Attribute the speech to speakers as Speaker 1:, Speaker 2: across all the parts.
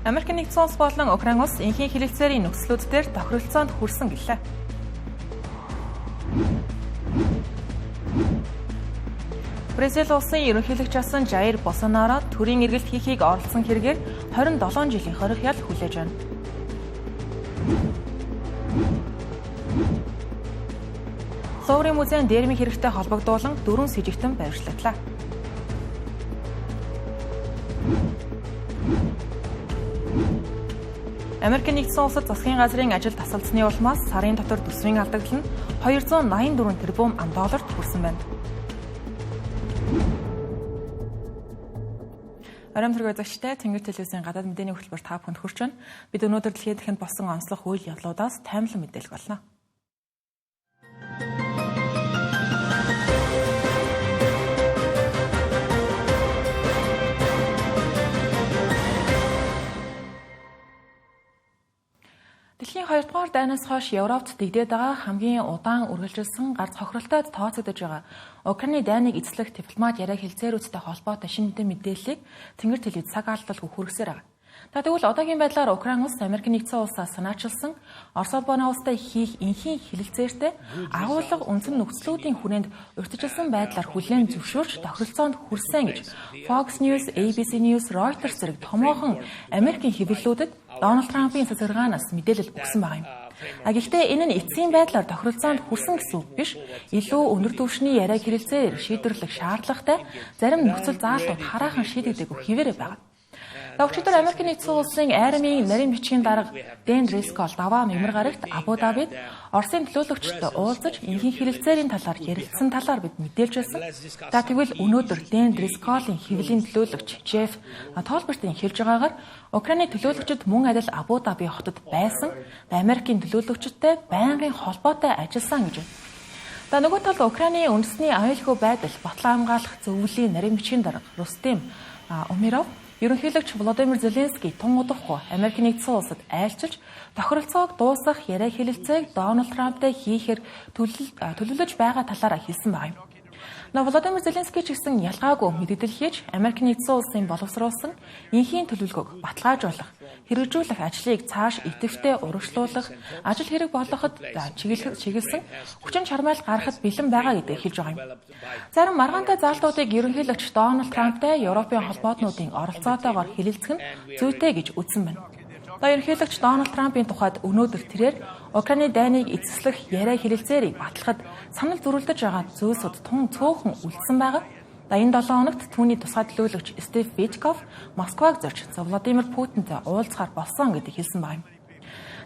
Speaker 1: Америк нэгдсэн улс болон Украин улс энхийн хэлэлцээрийн нөхцлүүд дээр тохиролцоонд хүрсэн гэлээ. Бразил улсын ерөнхийлөгч асан Жаир Болсонаро төрийн эргэлт хийхийг оролдсон хэрэгээр 27 жилийн хорих ял хүлээж байна. Луврын музейн дээрмийн хэрэгтэй холбогдуулан 4 сэжигтэн баривчлагдлаа. Америк нэгдсэн улсад засгийн газрын ажил тасалдсны улмаас сарын дотор төсвийн алдагдал нь 284 тэрбум ам долларт хүрсэн байна. Оройн төргөө үзэгчтэй Тэнгэр телевизийн гадаад мэдээний хөтөлбөр та бүхэнд хүрч байна. Бид өнөөдөр дэлхийд дахинд болсон онцлог үйл явдлуудаас таймлан мэдээлэх болно. Дэлхийн 2 дугаар дайнаас хойш Европт дэгдээд байгаа хамгийн удаан үргэлжилсэн гарц хохиролтойд тооцогдож байгаа Украины дайныг эзлэх дипломат яриа хэлцээрүүдтэй холбоотой шинэ мэдээллийг Тэнгэр телевиз цаг алдалгүй хүргэсээр байгаа. За тэгвэл одоогийн байдлаар Украин улс Америк нэгдсэн улсаас санаачилсан Орос улбаны улстай хийх энхийн хэлэлцээртэй агуулга үндсэн нөхцлүүдийн хүрээнд урьдчилсан байдлаар хүлээн зөвшөөрч тохиролцоонд хүрсэн гэж Fox News, ABC News, Reuters зэрэг томоохон Америкийн хэвлэлүүдэд Дональд Трампын захиргаанаас мэдээлэл өгсөн байгаа юм. А гэхдээ энэ нь эцсийн байдлаар тохиролцоонд хүрсэн гэсэн үг биш. Илүү өндөр түвшний яриа хэлэлцээр шийдвэрлэх шаардлагатай зарим нөхцөл заалтууд хараахан шийдэгдээгүй хэвээрээ байгаа. Өчигдөр Америк нэгдсэн улсын армийн нарийн бичгийн дарга Дэн Дрискол даваа мэмэр гарагт Абу Дабид Оросын төлөөлөгчдөд уулзаж энхийн хэлэлцээрийн талаар ярилцсан талаар бид мэдээлж байсан. За тэгвэл өнөөдөр Дэн Дрисколын хэвлэлийн төлөөлөгч Джеф Толбертын хэлж байгаагаар Украины төлөөлөгчд мөн адил Абу Даби хотод байсан Америкийн төлөөлөгчдтэй байнгын холбоотой ажилласан гэж байна. За нөгөө талд Украины үндэсний аюулгүй байдал батлан хамгаалах зөвлөлийн нарийн бичгийн дарга Рустем Умеров ерөнхийлөгч Владимир Зеленский тун удахгүй Америк нэгдсэн улсад айлчилж тохиролцоог дуусгах яриа хэлэлцээг Дональд Трамптай хийхээр төлөвлөж байгаа талаараа хэлсэн байгаа юм. Владимир Зеленский ч гэсэн ялгаагүй мэдэгдэл хийж Америк нэгдсэн улсын боловсруулсан энхийн төлөвлөгөөг баталгаажуулах, хэрэгжүүлэх ажлыг цааш идэвхтэй урагшлуулах, ажил хэрэг болгоход чиглэсэн хүчин чармайл гаргахад бэлэн байгаа гэдгийг хэлж байгаа юм. Зарим маргаантай заалтуудыг ерөнхийлөгч Дональд Трамптай Европын холбоотнуудын оролцоотойгоор хэлэлцэх нь зүйтэй гэж үзсэн байна. За ерөнхийлөгч Дональд Трампын тухайд өнөөдөр тэрээр Украины дайныг эзэслэх яриа хэлэлцээрийг батлахад санал зөрүүлдэж байгаа зүйлсүүд тун цөөхөн үлдсэн байгаа. За энэ 7 хоногт түүний тусгай төлөөлөгч Стив Виткоф Москваг зорж Владимир Путинтэй уулзахаар болсон гэдгийг хэлсэн байгаа юм.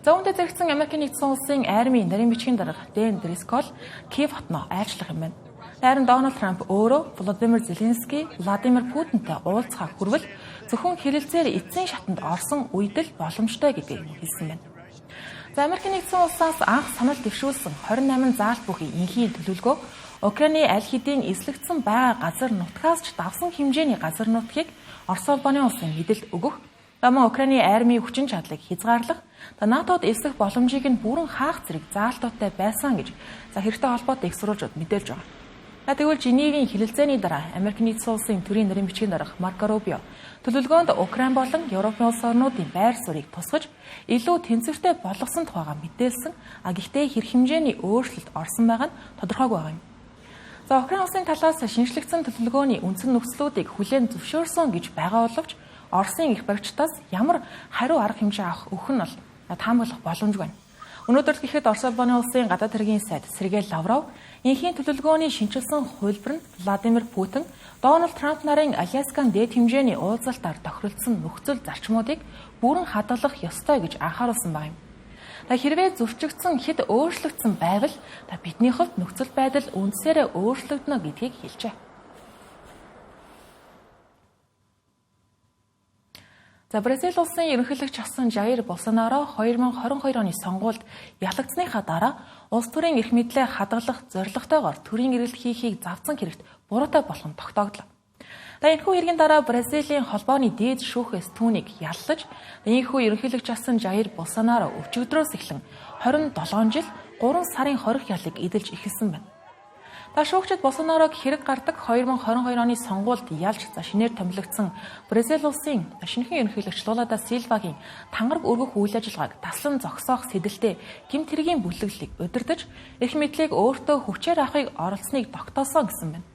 Speaker 1: За үүнтэй зэрэгцэн Америк нэгдсэн улсын армийн нарийн бичгийн дарга Дэн Дрискол Киев хотноо айлчлах юм байна. Харин Дональд Трамп өөрөө Владимир Зеленский, Владимир Путинтэй уулзахаар хүрвэл зөвхөн хэлэлцээр эцсийн шатанд орсон үед л боломжтой гэдгийг хэлсэн байна. За Америк нэгдсэн улсаас анх санал дэвшүүлсэн 28 заалт бүхий энхийн төлөвлөгөө Украины аль хэдийн эзлэгдсэн байгаа газар нутгаас ч давсан хэмжээний газар нутгийг Орос улбаны улсын мэдэлд өгөх, мөн Украины армийн хүчин чадлыг хязгаарлах, НАТО-д эслэх боломжийг нь бүрэн хаах зэрэг заалтуудтай байсан гэж за хэрэгтэй холбоотой их сурвалжууд мэдээлж байгаа. За тэгвэл Женевийн хэлэлцээний дараа Америк нэгдсэн улсын төрийн нарийн бичгийн дарга Марко Рубио төлөвлөгөөнд Украин болон Европын улс орнуудын байр суурийг тусгаж илүү тэнцвэртэй болгосон тухайгаа мэдээлсэн. А гэхдээ хэр хэмжээний өөрчлөлт орсон байгаа нь тодорхойгүй байгаа юм. За Украин улсын талаас шинжлэгдсэн төлөвлөгөөний үндсэн нөхцлүүдийг хүлээн зөвшөөрсөн гэж байгаа боловч Оросын их баригчдаас ямар хариу арга хэмжээ авах өгөх нь бол таамаглах боломжгүй байна. Өнөөдөр гэхэд Орос улбаны улсын гадаад хэргийн сайд Сергей Лавров энхийн төлөвлөгөөний шинэчилсэн хувилбар нь Владимир Путин, Дональд Трамп нарын Аляскан дээд хэмжээний уулзалтаар тохиролцсон нөхцөл зарчмуудыг бүрэн хадгалах ёстой гэж анхааруулсан байна. Та хэрвээ зөрчигдсөн хэд өөрчлөгдсөн байвал та бидний хувьд нөхцөл байдал үндсээрээ өөрчлөгдөнө гэдгийг хэлжээ. За Бразил улсын ерөнхийлөгч асан Жаир Болсонаро 2022 оны сонгуульд ялагдсаныхаа дараа улс төрийн эрх мэдлээ хадгалах зорилготойгоор төрийн эргэлт хийхийг завдсан хэрэгт буруутай болох нь тогтоогдлоо. За энэхүү хэргийн дараа Бразилийн холбооны дээд шүүхээс түүнийг яллаж энэхүү ерөнхийлөгч асан Жаир Болсонаро өчигдрөөс эхлэн 27 жил 3 сарын хорих ялыг эдэлж эхэлсэн байна. За шүүгчид Болсонарог хэрэг гардаг 2022 оны сонгуульд ялж за шинээр томилогдсон Бразил улсын шинэхэн ерөнхийлөгч Лула да Силвагийн тангараг өргөх үйл ажиллагааг таслан зогсоох сэдэлтэй гэмт хэргийн бүлэглэлийг удирдах, эрх мэдлийг өөртөө хүчээр авахыг оролцсныг тогтоосон гэсэн байна.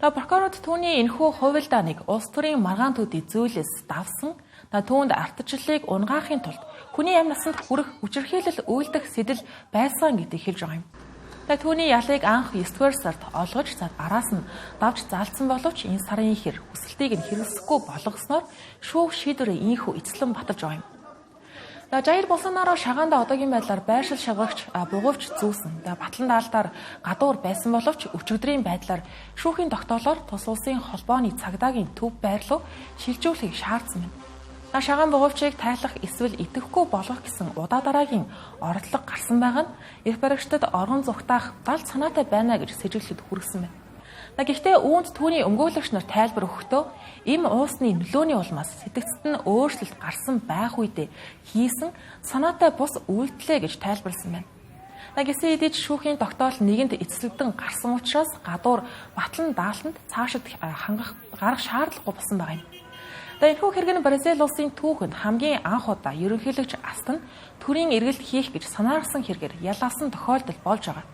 Speaker 1: За прокурорууд түүний энэхүү хувилдааныг улс төрийн маргаан төдий зүйлээс давсан. За түүнд ардчлалыг унгаахын тулд хүний амь насанд хүрэх хүчирхийлэл үйлдэх сэдэл байсан гэдгийг хэлж байгаа юм. Түүний ялыг анх 9-р сард олгож араас нь давж заалцсан боловч энэ сарын ихэр хүсэлтийг нь хэрэглэхгүй болгосноор шүүх шийдвэрээ ийнхүү эцлэн баталж байгаа юм. Жаир Болсонаро шагаандаа одоогийн байдлаар байршил шавгагч бугуувч зүүсэн. Батлан даалтаар гадуур байсан боловч өчигдрийн байдлаар шүүхийн тогтоолоор тус улсын холбооны цагдаагийн төв байр руу шилжүүлэхийг шаардсан байна. Шагаан бугуувчийг тайлах эсвэл идэвхгүй болгох гэсэн удаа дараагийн оролдлого гарсан байгаа нь эрх баригчдад орон зугтаах далд санаатай байна гэж сэжиглэхэд хүргэсэн байна. Гэхдээ үүнд түүний өмгөөлөгч нар тайлбар өгөхдөө эм уусны нөлөөний улмаас сэтгцэд нь өөрчлөлт гарсан байх үедээ хийсэн санаатай бус үйлдэлээ гэж тайлбарласан байна. Гэсэн хэдий ч шүүхийн тогтоол нэгэнд эцэслэгдэн гарсан учраас гадуур батлан даалтанд цаашид хангах гарах шаардлагагүй болсон байгаа юм. Энэхүү хэрэг нь Бразил улсын түүхэнд хамгийн анх удаа ерөнхийлөгч Астан төрийн эргэлт хийх гэж санаарсан хэрэгээр ялалсан тохиолдол болж байгаа.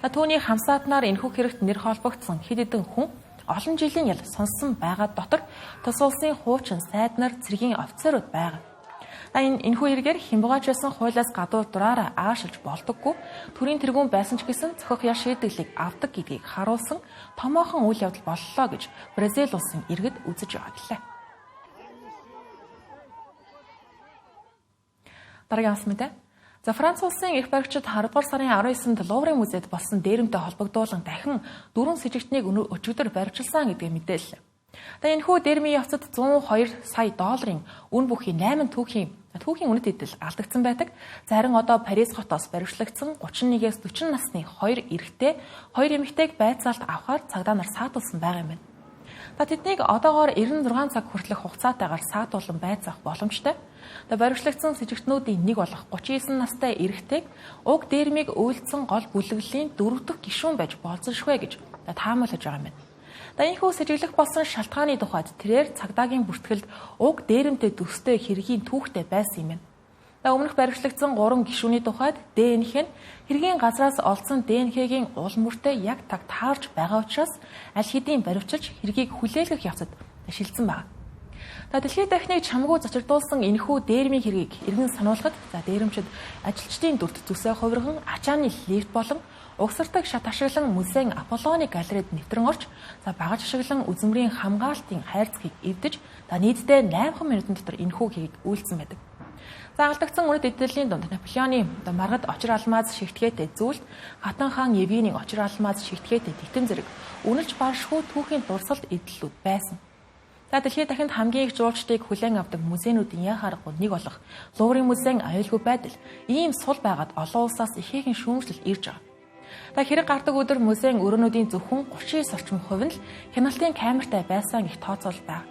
Speaker 1: Түүний хамсаатнаар энэхүү хэрэгт нэр холбогдсон хэд хэдэн хүн олон жилийн ял сонссон байгаа дотор тус улсын хуучин сайд нар, цэргийн офицерууд байгаа. Энэ энэхүү хэрэгээр хямбугаач байсан хуулиас гадуур дураараа аашилж болдоггүй төрийн тэргүүн байсан ч гэсэн зохих ял шийдэглийг авдаг гэдгийг харуулсан томоохон үйл явдал боллоо гэж Бразил улсын иргэд үзэж байгаа гэлээ. Дараагийн ас мэдээ. За Франц улсын эрх баригчид 10 дугаар сарын 19-нд Луврын музейд болсон дээрэмтэй холбогдуулан дахин 4 сэжигтнийг өчигдөр баривчилсан гэдгийг мэдээллээ. За энэхүү дээрмийн явцад 102 сая долларын үн бүхий 8 түүхийн үнэт эдэл алдагдсан байдаг. Зарим одоо Парис хотоос баривчлагдсан 31-ээс 40 насны 2 эрэгтэй, 2 эмэгтэйг байцаалт авахар цагдаа нар саатуулсан байгаа юм байна. Тэднийг одоогоор 96 цаг хүртэлх хугацаатайгаар саатуулан байцаах боломжтой. Баривчлагдсан сэжигтнүүдийн нэг болох 39 настай эрэгтэйг уг дээрмийг үйлдсэн гол бүлэглэлийн 4 дахь гишүүн байж болзошгүй гэж таамаглаж байгаа юм байна. Энэхүү сэжиглэх болсон шалтгааны тухайд тэрээр цагдаагийн бүртгэлд уг дээрэмтэй төстэй хэргийн түүхтэй байсан юм байна. Өмнөх баривчлагдсан 3 гишүүний тухайд ДНХ нь хэргийн газраас олдсон ДНХ-гийн уул мөртэй яг таг таарч байгаа учраас аль хэдийн баривчилж хэргийг хүлээлгэх явцад шилжсэн байна. Дэлхийн дахныг чамгүй зочирдуулсан энэхүү дээрмийн хэргийг эргэн сануулхад дээрэмчид ажилчдын дүрд зүсээ хувирган ачааны лифт болон угсардаг шат ашиглан музейн Аполлоны галерейд нэвтрэн орж багаж ашиглан үзмрийн хамгаалтын хайрцгийг эвдэж нийтдээ 8 минутын дотор энэхүү хэргийг үйлдсэн байдаг. Алдагдсан үнэт эдлийн дунд Наполеоны маргад очир алмаз шигтгээтэй зүйлд Хатан хаан Евгенийн очир алмаз шигтгээтэй титэм зэрэг үнэлж баршгүй түүхийн дурсгалт эдлэлүүд байсан. Дэлхийн дахинд хамгийн их жуулчдыг хүлээн авдаг музейнүүдийн яа харахгүй нэг болох Луврын музейн аюулгүй байдал ийм сул байгаад олон улсаас ихээхэн шүүмжлэл ирж байгаа. Хэрэг гардаг өдөр музейн өрөөнүүдийн зөвхөн 39 орчим хувь нь л хяналтын камертай байсан гэх тооцоол байна.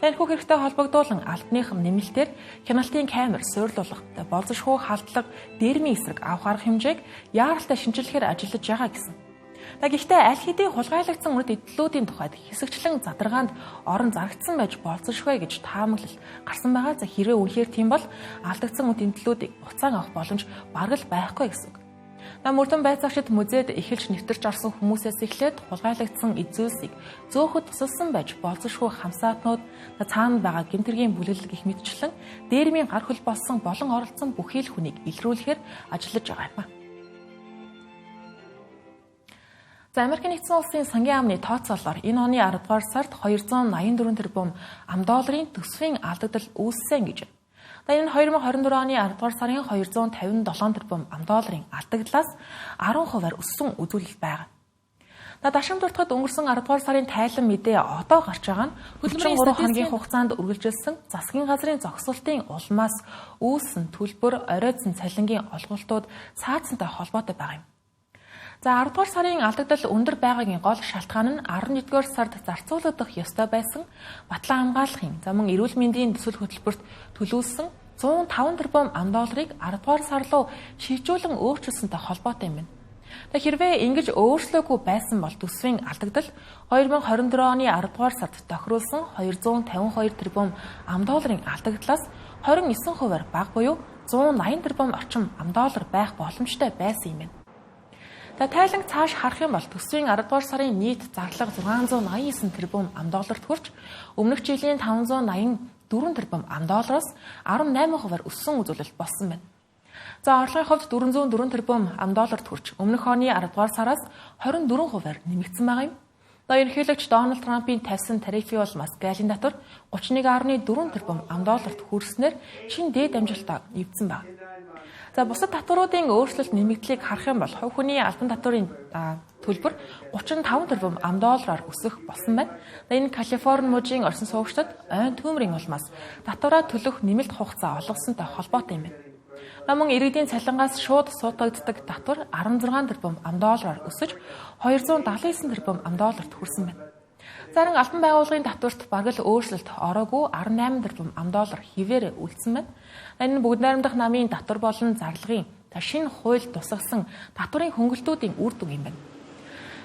Speaker 1: Энэхүү хэрэгтэй холбогдуулан албаныхан нэмэлтээр хяналтын камер суйрлуулах, болзошгүй халдлага, дээрмийн эсрэг авах арга хэмжээг яаралтай шинэчлэхээр ажиллаж байгаа гэсэн. Гэхдээ аль хэдийн хулгайлагдсан үнэт эдлүүдийн тухайд хэсэгчлэн задаргаанд орон зарагдсан байж болзошгүй гэж таамаглал гарсан байгаа. За хэрвээ үнэхээр тийм бол алдагдсан үнэт эдлүүдийг буцаан авах боломж бараг л байхгүй гэсэн үг. Мөрдөн байцаагчид музейд эхэлж нэвтэрч орсон хүмүүсээс эхлээд хулгайлагдсан эд зүйлсийг зөөхөд тусалсан байж болзошгүй хамсаатнууд, цаана байгаа гэмт хэргийн бүлэглэл гэх мэтчлэн дээрмийн гар хөл болсон болон оролцсон бүхий л хүнийг илрүүлэхээр ажиллаж байгаа юм. За Америк нэгдсэн улсын сангийн яамны тооцоолоор энэ оны 10 дугаар сард 284 тэрбум ам долларын төсвийн алдагдал үүссэн гэж. Энэ 2024 оны 10 дугаар сарын 257 тэрбум ам долларын алдагдлаас 10%-аар өссөн үзүүлэлт байгаа. Дашим дуртахад өнгөрсөн 10 дугаар сарын тайлан мэдээ одоо гарч байгаа нь хөдөлмөрийн 3 хоногийн хугацаанд үргэлжилсэн засгийн газрын зогсолтын улмаас үүссэн төлбөр, оройтсон цалингийн олголтууд саадсантай холбоотой байгаа юм. За 10 дугаар сарын алдагдал өндөр байгаагийн гол шалтгаан нь 11 дугаар сард зарцуулагдах ёстой байсан батлан хамгаалахын за мөн эрүүл мэндийн төсөл хөтөлбөрт төлөвлөсөн 105 тэрбум ам долларыг 10 дугаар сар руу шилжүүлэн өөрчилсөнтэй холбоотой юм байна. Та хэрвээ ингэж өөрчлөөгүй байсан бол төсвийн алдагдал 2024 оны 10 дугаар сард тохируулсан 252 тэрбум ам долларын алдагдлаас 29%-аар бага буюу 180 тэрбум орчим ам доллар байх боломжтой байсан юм байна. За тайланг цааш харах юм бол төсвийн 10 дугаар сарын нийт зарлага 689 тэрбум ам долларт хүрч өмнөх жилийн 584 тэрбум ам доллароос 18%-аар өссөн үзүүлэлт болсон байна. За орлогын хувьд 404 тэрбум ам долларт хүрч өмнөх оны 10 дугаар сараас 24%-аар нэмэгдсэн байгаа юм. За ерөнхийлөгч Дональд Трампын тавьсан тарифын улмаас галийн татвар 31.4 тэрбум ам долларт хүрснээр шинэ дээд амжилтаа эвдсэн байна. За бусад татваруудын өөрчлөлт нэмэгдлийг харах юм бол хувь хүний албан татварын төлбөр 35 тэрбум ам доллараар өсөх болсон байна. Энэ Калифорни мужийн орсон суугчдад ойн төмрийн улмаас татвараа төлөх нэмэлт хугацаа олгосонтой холбоотой юм байна. Мөн иргэдийн цалингаас шууд суудагддаг татвар 16 тэрбум ам доллараар өсөж 279 тэрбум ам долларт хүрсэн байна. Зарим албан байгууллагын татварт бараг л өөрчлөлт ороогүй 18 тэрбум ам доллар хിവэр үлдсэн байна. Энэ нь бүгд найрамдах намын татвар болон зарлагын шинэ хууль тусгасан татварын хөнгөлтүүдийн үр дүн юм байна.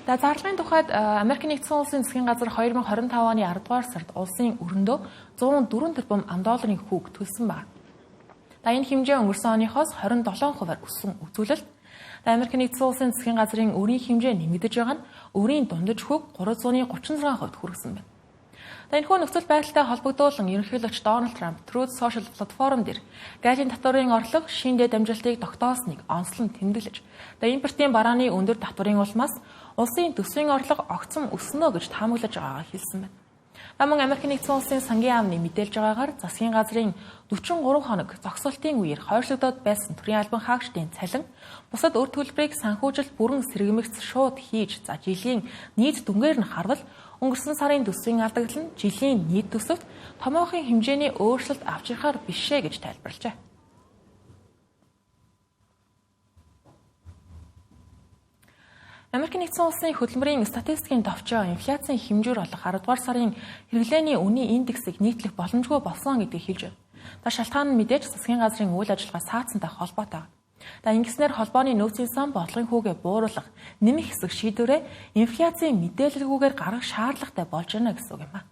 Speaker 1: За зарлагын тухайд Америк нэгдсэн улсын засгийн газар 2025 оны 10 дугаар сард улсын өрөндөө 104 тэрбум ам долларын хүүг төлсөн байна. За энэ хэмжээ өнгөрсөн оныхоос 27%-аар өссөн үзүүлэлт. Америк нэгдсэн улсын засгийн газрын өрийн хэмжээ нэмэгдэж байгаа нь өрийн дундаж хүүг 336% хүргэсэн байна. За энэхүү нөхцөл байдалтай холбогдуулан ерөнхийлөгч Дональд Трамп Truth Social платформ дээр галийн татварын орлого шинэ дэд амжилтыг тогтоосныг онцлон тэмдэглэж, за импортын барааны өндөр татварын улмаас улсын төсвийн орлого огцом өснө гэж таамаглаж байгаагаа хэлсэн байна. Мөн Америк нэгдсэн улсын сангийн яамны мэдээлж байгаагаар засгийн газрын 43 хоног зогсоолтын үеэр хойшлогдоод байсан төрийн албан хаагчдын цалин бусад өр төлбөрийг санхүүжилт бүрэн сэргэмэгц шууд хийж за жилийн нийт дүнгээр нь харвал өнгөрсөн сарын төсвийн алдагдал нь жилийн нийт төсөвт томоохон хэмжээний өөрчлөлт авч ирэхээр бишээ гэж тайлбарлажээ. Америк нэгдсэн улсын хөдөлмөрийн статистикийн товчоо инфляцийн хэмжүүр болох 10 дугаар сарын хэрэглээний үнийн индексийг нийтлэх боломжгүй болсон гэдгийг хэлж байна. За шалтгаан нь мэдээж засгийн газрын үйл ажиллагаа саатсантай холбоотой. За ингэснээр холбооны нөөцийн сан бодлогын хүүгээ бууруулах нэмэх хэсэг шийдвэрээ инфляцийн мэдээлэлгүйгээр гаргах шаардлагатай болж байна гэсэн үг юм а.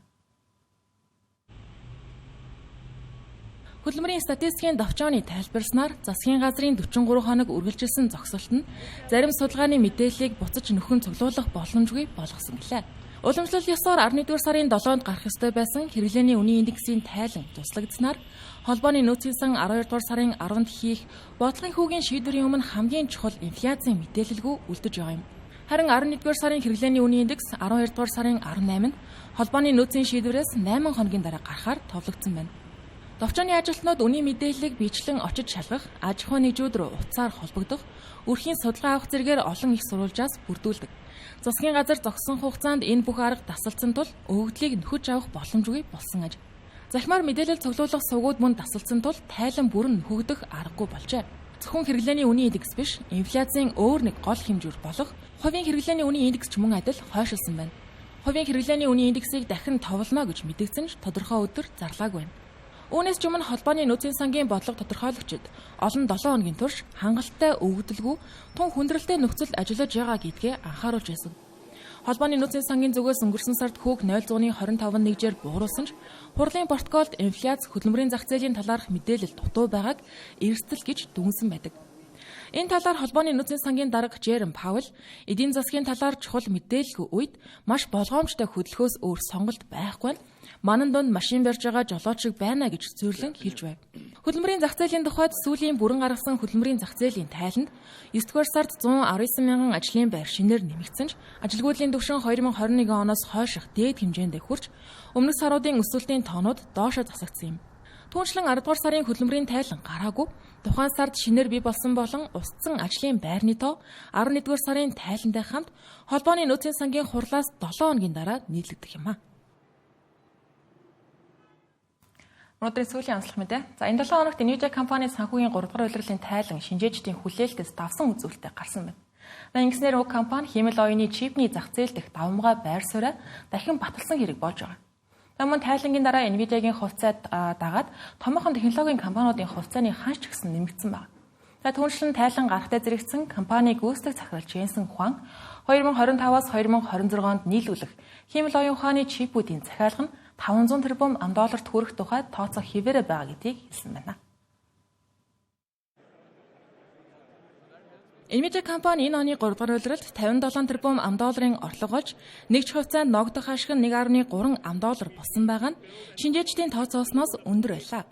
Speaker 1: Хөдөлмөрийн статистикийн товчооны тайлбарснаар засгийн газрын 43 хоног үргэлжилсэн зогсолт нь зарим судалгааны мэдээллийг буцаж нөхөн цуглуулах боломжгүй болгосон гэлээ. Уламжлал ёсоор 11-р сарын 7-нд гарах ёстой байсан хэрэглээний үнийн индексийн тайлан туслагдсанаар холбооны нөөцийн сан 12-р сарын 10-нд хийх бодлогын хүүгийн шийдвэрийн өмнө хамгийн чухал инфляцийн мэдээлэлгүй үлдэж байгаа юм. Харин 11-р сарын хэрэглээний үнийн индекс 12-р сарын 18-нд холбооны нөөцийн шийдвэрээс 8 хоногийн дараа гарахаар товлогдсон байна. Товчооны ажилтнууд үнийн мэдээллийг биечлэн очиж шалгах, аж ахуйн нэгжүүд рүү утсаар холбогдох, өрхийн судалгаа авах зэрэгээр олон их сурвалжаас бүрдүүлдэг. Засгийн газар зогссон хугацаанд энэ бүх арга тасалдсан тул өгөгдлийг нөхөж авах боломжгүй болсон аж. Захимаар мэдээлэл цуглуулах сувгууд мөн тасалдсан тул тайлан бүрэн нөхөгдөх аргагүй болжээ. Зөвхөн хэрэглээний үнийн индекс биш, инфляцийн өөр нэг гол хэмжүүр болох хувийн хэрэглээний үнийн индекс ч мөн адил хойшилсан байна. Хувийн хэрэглээний үнийн индексийг дахин товлоно гэж мэдэгдсэн ч тодорхой өдөр зарлаагүй байна. Үүнээс ч өмнө холбооны нөөцийн сангийн бодлого тодорхойлогчид олон 7 хоногийн турш хангалттай өгөгдөлгүй тун хүндрэлтэй нөхцөлд ажиллаж байгаа гэдгээ анхааруулж байсан. Холбооны нөөцийн сангийн зүгээс өнгөрсөн сард хүүг 0.25 нэгжээр бууруулсан ч хурлын протоколд инфляц хөдөлмөрийн зах зээлийн талаарх мэдээлэл дутуу байгааг эрсдэл гэж дүгнсэн байдаг. Энэ талаар холбооны нөөцийн сангийн дарга Жером Паул эдийн засгийн талаар чухал мэдээлэлгүй үед маш болгоомжтой хөдлөхөөс өөр сонголт байхгүй нь манан дунд машин барьж байгаа жолооч шиг байна гэж зүйрлэн хэлж байв. Хөдөлмөрийн зах зээлийн тухайд сүүлийн бүрэн гаргасан хөдөлмөрийн зах зээлийн тайланд 9-р сард 119 мянган ажлын байр шинээр нэмэгдсэн ч ажилгүйдлийн түвшин 2021 оноос хойших дээд хэмжээндээ хүрч өмнөх саруудын өсөлтийн тоонууд доошо засагдсан юм. Түүнчлэн 10 дугаар сарын хөдөлмөрийн тайлан гараагүй тухайн сард шинээр бий болсон болон устсан ажлын байрны тоо 11 дугаар сарын тайлантай хамт холбооны нөөцийн сангийн хурлаас 7 хоногийн дараа нийлэгдэх юм а. Өнөөдрийн сүүлийн онцлог мэдээ. За энэ 7 хоногт Nvidia компани санхүүгийн 3 дугаар улирлын тайлан шинжээчдийн хүлээлтээс давсан үзүүлэлтээ гарсан байна. Ингэснээр уг компани хиймэл оюуны чипний зах зээл дэх давамгай байр сууриа дахин баталсан хэрэг болж байгаа. Мөн тайлангийн дараа Nvidia-гийн хувьцааг дагаад томоохон технологийн компаниудын хувьцааны ханш ч гэсэн нэмэгдсэн байна. За түүнчлэн тайлан гарахтай зэрэгцэн компани гүйцэтгэх захирал Jensen Huang 2025-аас 2026 онд нийлүүлэх хиймэл оюун ухааны чипүүдийн захиалга нь 500 тэрбум ам долларт хүрэх тухай тооцоо хэвээрээ байгаа гэдгийг хэлсэн байна. Nvidia компани энэ оны 3 дугаар улиралд 57 тэрбум ам долларын орлого олж нэгж хувьцаанд ногдох ашиг нь 1.3 ам доллар болсон байгаа нь шинжээчдийн тооцоолсноос өндөр байлаа.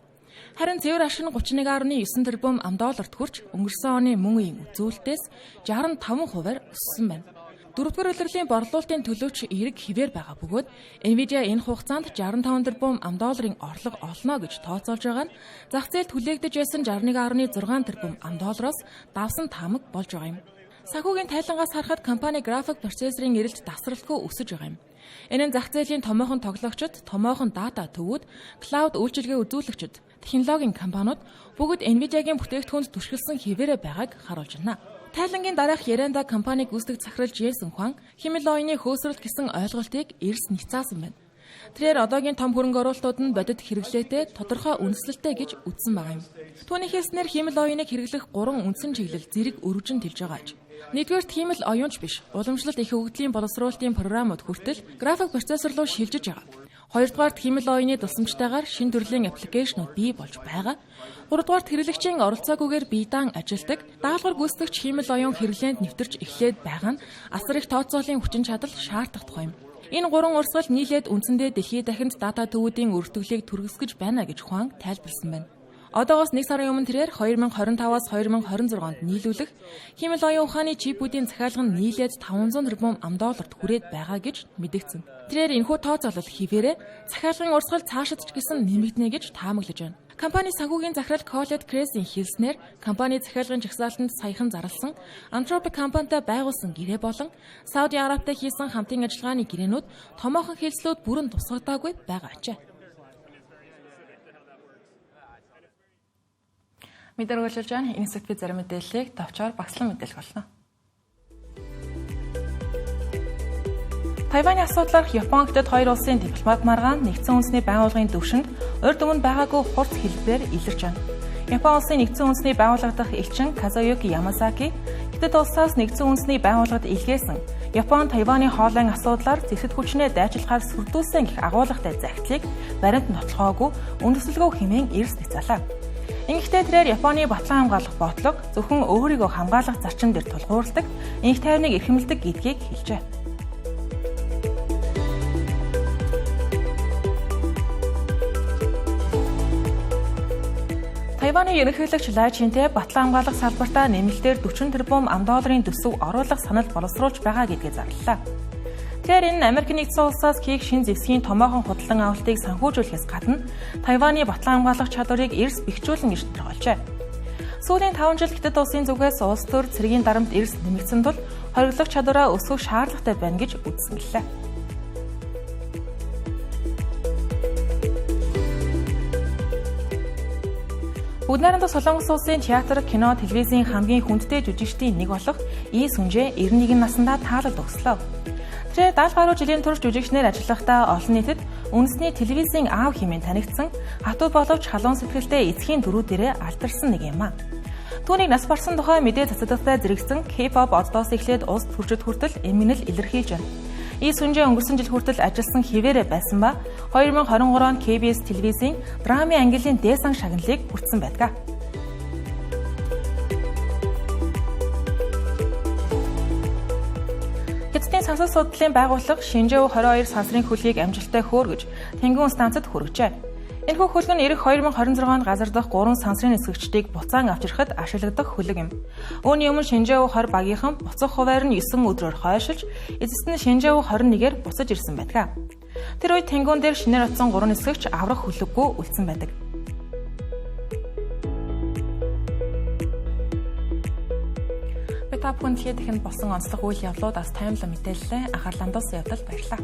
Speaker 1: Харин цэвэр ашиг нь 31.9 тэрбум ам долларт хүрч өнгөрсөн оны мөн үеийн үзүүлэлтээс 65%-аар өссөн байна. Дөрөвдүгээр улирлын борлуулалтын төлөвч эерэг хэвээр байгаа бөгөөд Nvidia энэ хугацаанд 65 тэрбум ам долларын орлого олно гэж тооцоолж байгаа нь зах зээлд хүлээгдэж байсан 61.6 тэрбум ам доллароос давсан таамаг болж байгаа юм. Санхүүгийн тайлангаас харахад компани график процессорын эрэлт тасралтгүй өсөж байгаа юм. Энэ нь зах зээлийн томоохон тоглогчид, томоохон дата төвүүд, cloud үйлчилгээ үзүүлэгчид, технологийн компаниуд бүгд Nvidia-гийн бүтээгдэхүүнд түшгэлсэн хэвээрээ байгааг харуулж байна. Тайлангийн дараах яриандаа компаниг гүйцэтгэх захирал Jensen Huang хиймэл оюуны хөөсрөлт гэсэн ойлголтыг эрс няцаасан байна. Тэрээр одоогийн том хөрөнгө оруулалтууд нь бодит хэрэглээтэй тодорхой үндэслэлтэй гэж үзсэн байгаа юм. Түүний хэлснээр хиймэл оюуныг хэрэглэх гурван үндсэн чиглэл зэрэг өргөжин тэлж байгаа аж. Нэгдүгээрт хиймэл оюунч биш, уламжлалт их өгөгдлийн боловсруулалтын програмууд хүртэл график процессор руу шилжиж байгаа. Хоёрдугаарт хиймэл оюуны тусламжтайгаар шинэ төрлийн application үүд бий болж байгаа. Гуравдугаарт хэрэглэгчийн оролцоогүйгээр бие даан ажилладаг даалгавар гүйцэтгэгч хиймэл оюун хэрэглээнд нэвтэрч эхлээд байгаа нь асар их тооцоолын хүчин чадал шаардах тухай юм. Энэ гурван урсгал нийлээд үндсэндээ дэлхий дахинд дата төвүүдийн өртөглийг түргэсгэж байна гэж Хуан тайлбарласан байна. Одоогоос нэг сарын өмнө тэрээр 2025-аас 2026 онд нийлүүлэх хиймэл оюун ухааны чипүүдийн захиалга нь нийлээд 500 тэрбум ам долларт хүрээд байгаа гэж мэдэгдсэн. Тэрээр энэхүү тооцоолол хэвээрээ захиалгын урсгал цаашид ч гэсэн нэмэгдэнэ гэж таамаглаж байна. Компани санхүүгийн захирал Colette Kress-ийн хэлснээр компани захиалгын жагсаалтанд саяхан зарласан Anthropic компанитай байгуулсан гэрээ болон Сауди Арабтай хийсэн хамтын ажиллагааны гэрээнүүд томоохон хэлслүүд бүрэн тусгагдаагүй байгаа ажээ. Мэдээ үргэлжлүүлж байна. Энэ хэсэгт би зарим мэдээллийг товчоор багслан мэдээлэх болно. Тайваны асуудлаарх Япон Хятад хоёр улсын дипломат маргаан нэгдсэн үндэсний байгууллагын түвшинд урд өмнө байгаагүй хурц хэлбэрээр илэрч байна. Япон улсын нэгдсэн үндэсний байгууллага дахь элчин Казуюки Ямасаки Хятад улсаас нэгдсэн үндэсний байгууллагад илгээсэн Япон Тайваны хоолойн асуудлаар зэвсэт хүчнээ дайчлахаар сүрдүүлсэн гэх агуулгатай захидлыг баримт нотлохоогүй үндэслэлгүй хэмээн эрс няцаалаа. Ингэхдээ тэрээр Японы батлан хамгаалах бодлого зөвхөн өөрийгөө хамгаалах зарчим дээр тулгуурладаг, энх тайвныг эрхэмлэдэг гэдгийг хэлжээ. Тайваны ерөнхийлөгч Лай Чинтэй батлан хамгаалах салбартаа нэмэлтээр 40 тэрбум ам долларын төсөв оруулах санал боловсруулж байгаа гэдгээ зарлалаа. Тэгэхээр энэ Америк нэгдсэн улсаас хийх шинэ зэвсгийн томоохон худалдан авалтыг санхүүжүүлэхээс гадна Тайваны батлан хамгаалах чадварыг эрс бэхжүүлнэ гэж тодорхойлжээ. Сүүлийн 5 жил Хятад улсын зүгээс улс төр цэргийн дарамт эрс нэмэгдсэн тул хориглох чадвараа өсгөх шаардлагатай байна гэж үзсэн гэлээ. Бүгд найрамдах Солонгос улсын театр, кино, телевизийн хамгийн хүндтэй жүжигчдийн нэг болох И Сүнжээ 91 наснда таалал өгслөө. Тэр 70 гаруй жилийн турш жүжигчнэр ажиллахдаа олон нийтэд үндэсний телевизийн аав хэмээн танигдсан хатуу боловч халуун сэтгэлтэй эцгийн дүрүүдээрээ алдарсан нэг юм а. Түүнийг нас барсан тухай мэдээ цацагдaltaй зэрэгцэн K-pop оддоос эхлээд улс төрчид хүртэл эмгэнэл илэрхийлж байна. И Сүнжээ өнгөрсөн жил хүртэл ажилласан хэвээрээ байсан ба 2023 онд KBS телевизийн драмын ангиллын дээсэн шагналыг хүртсэн байдаг. Хятадын сансар судлалын байгууллага Шинжэв 22 сансрын хөлгийг амжилттай хөөргөж Тэнгүүн станцад хүргэжээ. Энэхүү хөлөг нь ирэх 2026 онд газар дахь 3 сансрын нисгэгчдийг буцаан авчрахад ашиглагдах хөлөг юм. Үүний өмнө Шинжэв 20 багийнхан буцах хуваар нь 9 өдрөөр хойшилж, эцэст нь Шинжэв 21-ээр буцаж ирсэн байдаг. Тэр үед Тэнгүүн дээр шинээр очсон 3 нисгэгч аврах хөлөггүй үлдсэн байдаг. Та бүхэн дэлхийд дахинд болсон онцлог үйл явдлуудаас таймлан мэдээллээ анхаарлаа хандуулсан явдал баярлалаа.